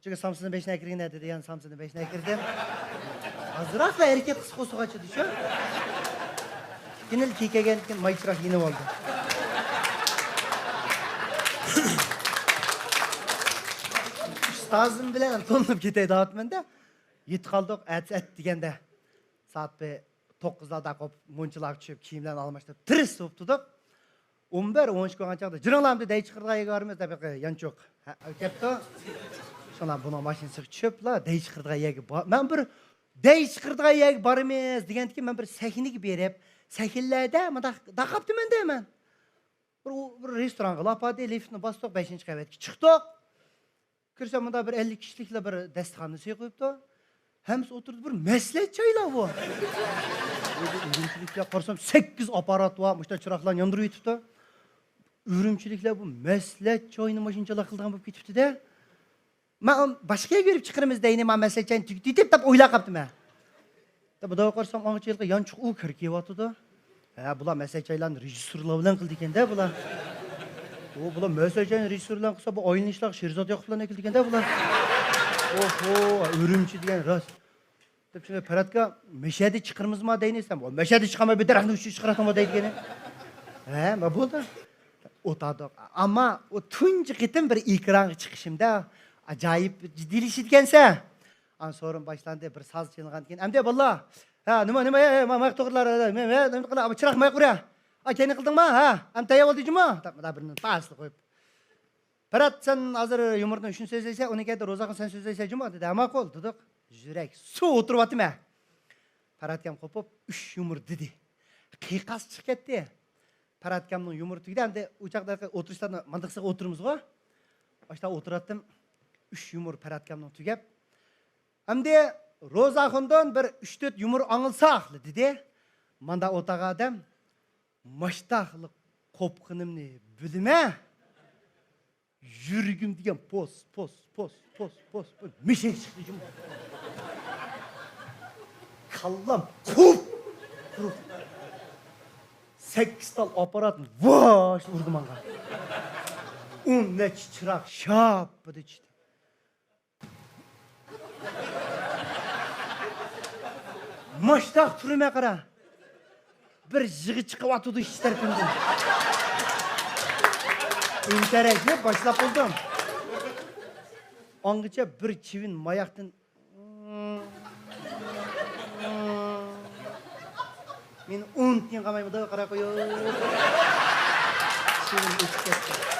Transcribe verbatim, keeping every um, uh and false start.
چۈنكى سامسىنى بەشنى ئەكىرگىنە دېدى، يەنە سامسىنى بەشنى ئەكىردىم. ئازراقلا ھەرىكەت قىلسا قوسۇغاچ ئىدى شۇ. كېيىن كېكەگەندىن كېيىن ماي چىراغ يېنىۋالدى. ئۇستازىم بىلەن تونۇپ كېتەي دەۋاتىمەن-دە. يېتىپ قالدۇق، ئەتىسى ئەت دېگەندە. سائەت بىر توققۇزلاردا قوپۇپ، مۇنچىلارغا چۈشۈپ، كىيىملەرنى ئالماشتۇرۇپ، تىرىس بوپ تۇردۇق. ئون بىر، ئون ئىككى بولغان چاغدا، جىرىڭلار ئەمدى دەي چىقىرىدىغان يەرگە بارىمىز دەپ، يانچۇق. ھە، كەپتۇ. شۇڭلار بۇنىڭ ماشىنىسىغا چۈشۈپلا، دەي چىقىرىدىغان يەرگە بار-، مەن بىر دەي چىقىرىدىغان يەرگە بارىمىز دېگەندىكىن، مەن بىر سەھنىگە بېرىپ، سەھنىلەردە مۇنداق داقاپتىمەن دەيمەن. بىر، بىر رېستورانغا ئاپاردى، لىفتنى باستۇق، بەشىنچى قەۋەتكە چىقتۇق. كىرسەم، مۇندا بىر ئەللىك كىشىلىكلا بىر دەستىخاننى سېلىپ قويۇپتۇ. ھەممىسى ئولتۇرۇپتۇ، بىر مەسلىھەت جايلار بۇ. ئۈرۈمچىلىكلەر قارىسام، سەككىز ئاپپارات بار، مۇشۇنداق چىراغلارنى ياندۇرۇۋېتىپتۇ. ئۈرۈمچىلىكلەر بۇ مەسلىھەت جايىنى مۇشۇنچىلا قىلىدىغان بولۇپ كېتىپتۇ-دە. مەن باشقا يەرگە بېرىپ چىقىرىمىز دەينى، مەن مەسلىھەت جايىنى تۈگىتىپ دەپ ئويلاپ قاپتىمەن. دەپ، بۇداغا قارىسام، ئاڭغىچە ھېلىقى يانچۇق ئۇ كىرىپ كېلىۋاتىدۇ. ھە، بۇلار مەسلىھەت جايلارنى رېژىسسورلار بىلەن قىلىدىكەن-دە بۇلار. ئۇ، بۇلار مەسلىھەت جاينى رېژىسسور بىلەن قىلسا، بۇ ئايلىنىشلار شېرزاد ياقۇپ بىلەن ئەكېلىدىكەن-دە بۇلار. ئوھو، ئۈرۈمچى دېگەن راست. دەپ، شۇنى پەرھاتكا، مەشەدە چىقىرمىزما دەينى دېسەم، مەشەدە چىقارماي، بىر دەرەخنىڭ ئۈستىگە چىقىراتىڭما دەيدىكەن. ھە، ما بولدى. ئولتۇردۇق. ئەمما ئۇ تۇنجى قېتىم بىر ئېكرانغا چىقىشىمدا ئاجايىپ جىددىيلىشىدىكەنسەن. ئان سورۇن باشلاندى، بىر ساز چېلىنغاندىن كېيىن، ئەمدى باللا، ھە، نېمە، نېمە، ئە، ئە، ما، ما، توغرىلار، ئە، نېمە، نېمە، نېمە قىلا، چىراغ ما قۇرا. ئا، كەينى قىلدىڭما؟ ھە، ئەمدى تەييار بولدى جۇمۇ؟ دەپ، مۇنداق بىرنى تاسلا قويۇپ. پەرھات، سەن ھازىر يۇمۇردىن شۇنى سۆزلەيسەن، ئۇنى كەينىدە روزاخۇن سەن سۆزلەيسەن جۇمۇ، دېدى. ھە، ماقۇل، دېدۇق. يۈرەك سۇ ئولتۇرۇۋاتىمەن. پەرھاتكام قوپۇپ، ئۈچ يۇمۇر دېدى. قىيقاس چىقىپ كەتتى. پەرھاتكامنىڭ يۇمۇرى تۈگىدى، ئەمدى ئۇ چاغدا ئولتۇرۇشلاردا مانداقسىغا ئولتۇرىمىزغۇ. ئاشتا ئولتۇراتتىم. ئۈچ يۇمۇر پەرھاتكامنىڭ تۈگەپ، ئەمدى روزاخۇندىن بىر ئۈچ تۆت يۇمۇر ئاڭلىساقلا، دېدى. ماندا ئولتۇرغان ئادەم، ماشتاقلىق قوپقىنىمنى بىلىمەن. يۈرىكىم دېگەن پوس، پوس، پوس، پوس، پوس، پوس، مىشەك چىقتى جۇمۇ. كاللام قۇپ، قۇرۇق. سەككىز تال ئاپپاراتنى ۋاش ئۇردى ماڭا. ئون نەچچە چىراغ شاپپىدە چۈشتى. ماشتاق تۇرىمەن قارا. بىر يىغا چىقىۋاتىدۇ ئىچ تەرىپىمدىن. ئىنتەرەكنى باشلاپ بولدۇم. ئاڭغىچە بىر چىۋىن ماياقتىن مېنى ئۇنتۇيۇڭ قالمايمىدۇ، قاراپ قويۇڭ. چىۋىن ئۆتۈپ كەتتى.